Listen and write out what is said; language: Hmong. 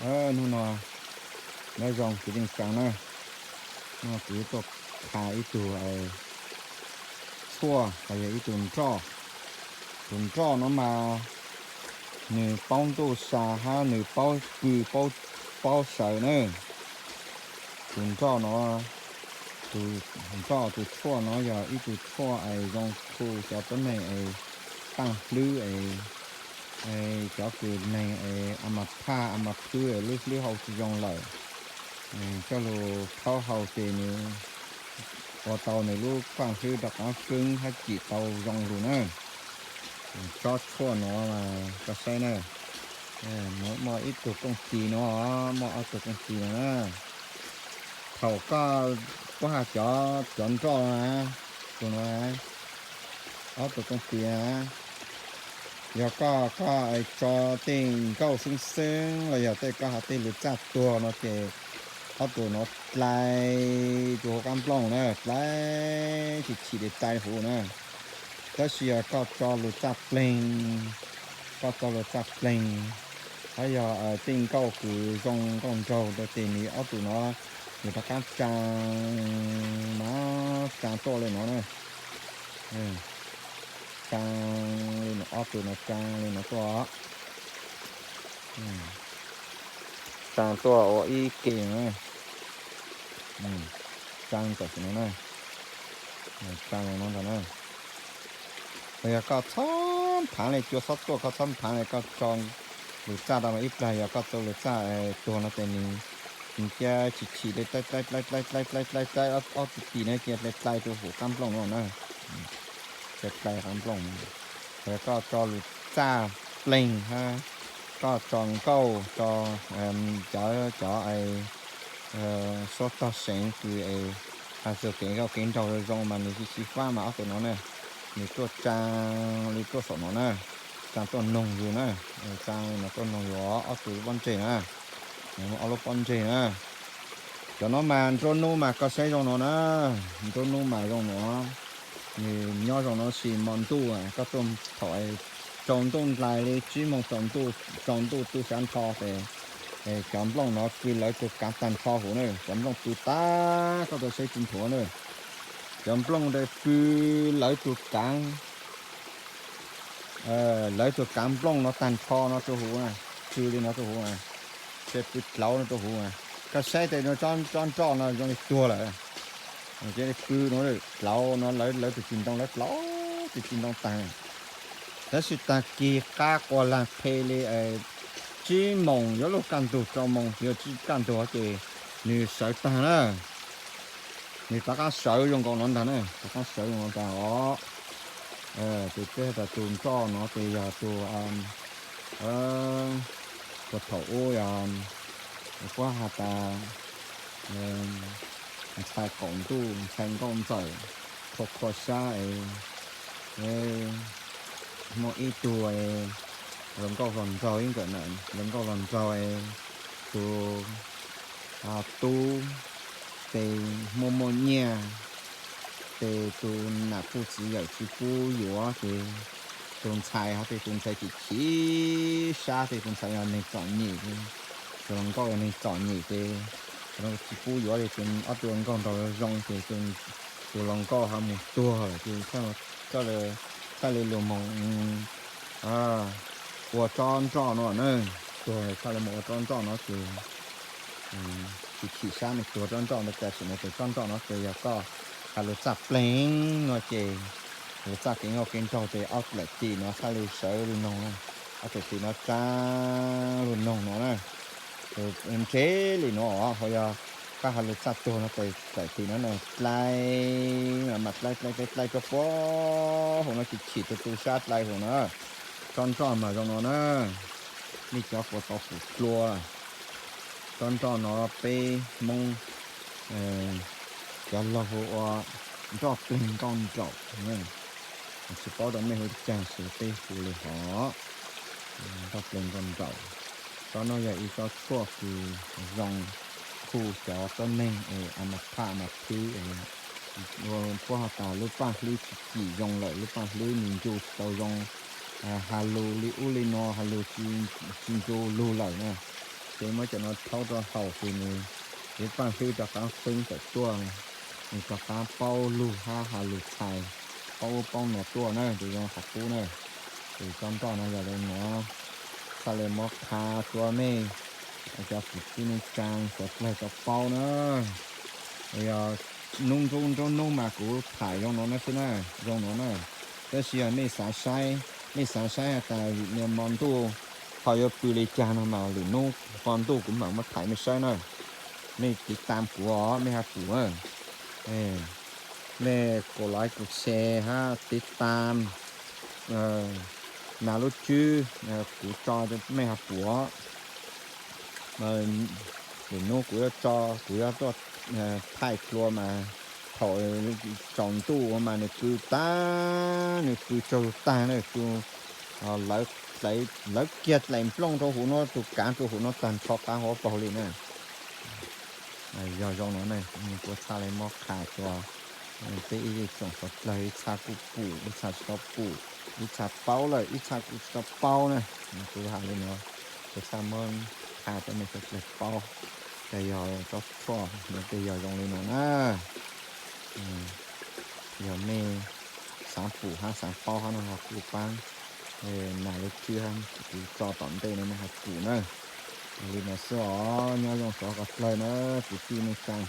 Hnub no nyob zoo kwv tij neej tsa na, no kuv tuaj kha ib tug tshuaj los yog ib tug nroj. Tus nroj no mas nws paub ntuj sa hab nws paub pw paub sawv na. Tus nroj no, tus nroj tus tshuaj no yog ib tug tshuaj es zoo khu cov tuab neeg es paaj hlwb es cov kws neeg es a mas phaj a mas phwb es lub hlwb hau tsis zoo lawm, coj lug khaub hau ces nws ua tau nws lub paaj hlwb rov qaab keeb hab cim tau zoo lug na. Tsob tshuaj no mas koj saib na, muaj ib tug kooj tis no, muaj ob tug kooj tis no na. Thaum koj puab has cov, cov nroj no na, tus no na, ob tug kooj tis na, yog koj, koj tso tej nkauj xeeb xeeb los yog tej koj has tej lug txaj tuag no ces ob tug no dlai rua huv qaab nplooj na, dlai tsis chim li dlai huv na. Tab sis yog koj tso lug txaj pleeg, koj tso lug txaj pleeg, hab yog tej nkauj kws zoo nkauj nraug rau ces nws ob tug no nws rov qaab tsaa mas tsaa tuaj li no na. Tsaa li no, ob tug no tsaa li no tuaj, tsaa tuaj ua ib ke na. Tsaa tam sim no na, tsaa zoo no ntag na. Yog koj txhob nphaav li, cua txhob tuaj koj txhob nphaav li, koj tso lug txaj rau mas ib plag yog koj tso lug txaj tuag no ces nws, nws cia tsis chim li dlai dlai dlai dlai dlai dlai dlai ob tug tis no cia dlai dlai rua huv qaab nplooj no na. Cia dlai qaab nplooj. Yog koj tso lug txaj pleeg hab koj tso nkauj tso cov, cov suab tog seev kws es has txug kev nkauj kev nraug zoo mas nws tsis xyiv fab mas ob tug no na, nws tuaj tsaa li tuaj saum no na, tsaa tuaj noog yug na, tsaa li no tuaj noog yug ob tug pob ntseg na, ob lub pob ntseg na. Cov no mas nruab nub mas koj saib zoo no na, nruab nub mas zoo no, nws nyob zoo no sis mo ntuj koj tuaj thaum tsaus ntuj nqaij li tsib moos tsaus ntuj tu sab nrho ces cov nplooj no pw lawv tug kaav taag nrho huv na, cov nplooj pw taag koj tau saib tsi nthuav na. Cov nplooj pw lawv tug kaav, lawv tug kaav nplooj no taag nrho no rua huv, pw li no rua huv, pw dlauv no rua huv. Koj saib tes tsob nroj no zoo li tuag lawm, pw no dlauv no lawv tug txiv ntoo lawv dlauv tug txiv ntoo taag. Tab sis taag kis qaab quas laag phe li tsib moos yuav luag kaj ntug rau moos yuav tsi kaj ntug ces nws sawv taag na. Nws rov qaab sawv zoo nkaus no ntag na, rov qaab sawv zoo no ntag os. Tes peb has tas tug nroj no tes yog tug, puag thaum ub yog puab has tas ntxhais qaum ntuj ntxhais nkauj ntxawm khua khua sab es muaj ib tug hluas nkauj hluas nraug ib nkawm na, hluas nkauj hluas nraug tus tub tes muaj muaj nyiaj, tes tus nam puj txiv yawm tsi pub yuav ces tus ntxhais ho tes tus ntxhais chim chim sab tes tus ntxhais yog neeg txom nyem, tus hluas nkauj yog neeg txom nyem ces tsis pub yuav li. Ob tug hluas nkauj nraug zoo ces tus hluas nkauj ho mus tuag lawm ces txhaj li lug moog ua tsob nroj no na, tuag txhaj li moog ua tsob nroj no ces tsis chim sab nws tuag tsob nroj no. Tam sim no ces tsob nroj no ces yog koj has lug txaj pleeg no ces lug txaj kev nkauj kev nraug ces ob dlaim tim no txhaj li sawv lug noog na, ob dlaim tim no tsaa lug noog no na. Ntseb li no ho yog koj has lug txaj tuag no ces dlaim tim no na dlai mas dlai dlai dlai dlai rua puag huv no tsis chim rua tu sab dlai huv na. Tsob nroj mas zoo no na, nej cov puas tau pum dlua. Tsob nroj no peb Hmoob cov laug hu ua nroj pleeg nkauj nraum. Tsis paub rau mej hu caag xwb peb hu li hov, nroj pleeg nkauj nraum. Tsob no yog ib tsob tshuaj kws zoo khu cov tuab neeg es a mas phaj a mas phwb es puab has tas lub paaj hlwb tsis cim zoo lawm, lub paaj hlwb nws ncu tsis tau zoo, has lug li ub li no has lug tsis ncu lug lawm na. Ces muab cov no rhaub rau haus ces nws, kuv paj hlwb rov qab feeb tawm tuaj, nws rov qab paub lug hab has lug txhais, paub ub paub no tuaj na, ces zoo qhov qub na. Ces tsob ntoj no yog li no, txhaj le muab qha rua mej cov kwv tij neej tsaa suav dlawg tau paub na. Yog nub nruab nruab nub mas kuv tham zoo no na xwb na, zoo no na. Tab sis yog mej xav saib, mej xav saib has tas vim niaj mo ntuj ho yuav pw li caag no mas lwm nub hmo ntuj kuv mam muab tham mej saib na. Mej tiv tam kuv os, mej has pum na. Mej kos like kos share hab tiv tam nas lub tswb kuv tso mej has pum os. Lwm nub kuv yuav tso, kuv yuav tuaj thaij dlua mas thaum tsaus ntuj mas nws pw tag, nws pw tsaug zug tag na, pw lawv kiag dlaim nplooj rau huv nuav, tus kav rau huv nuav tag nrho qab huab paug li na. Yog zoo no na, kuv txhaj le muab qha rua peb ib tsoom suav dlawg, ib txha kuj pum, ib txha tsis tau pum, ib txha paub lawm, ib txha kuj tsis tau paub na. Kuv has li no, kuv txhaj muab qha rua mej suav dlawg paub. Ces yog tsob tshuaj no ces yog zoo li no na. Yog mej xaav pum hab xaav paub hab no ho kuj paab nas lub tswb hab kuv tso tom ntej no mej has pum na. Li no xwb os, nyob zoo suav dlawg na, kwv tij neej tsaa.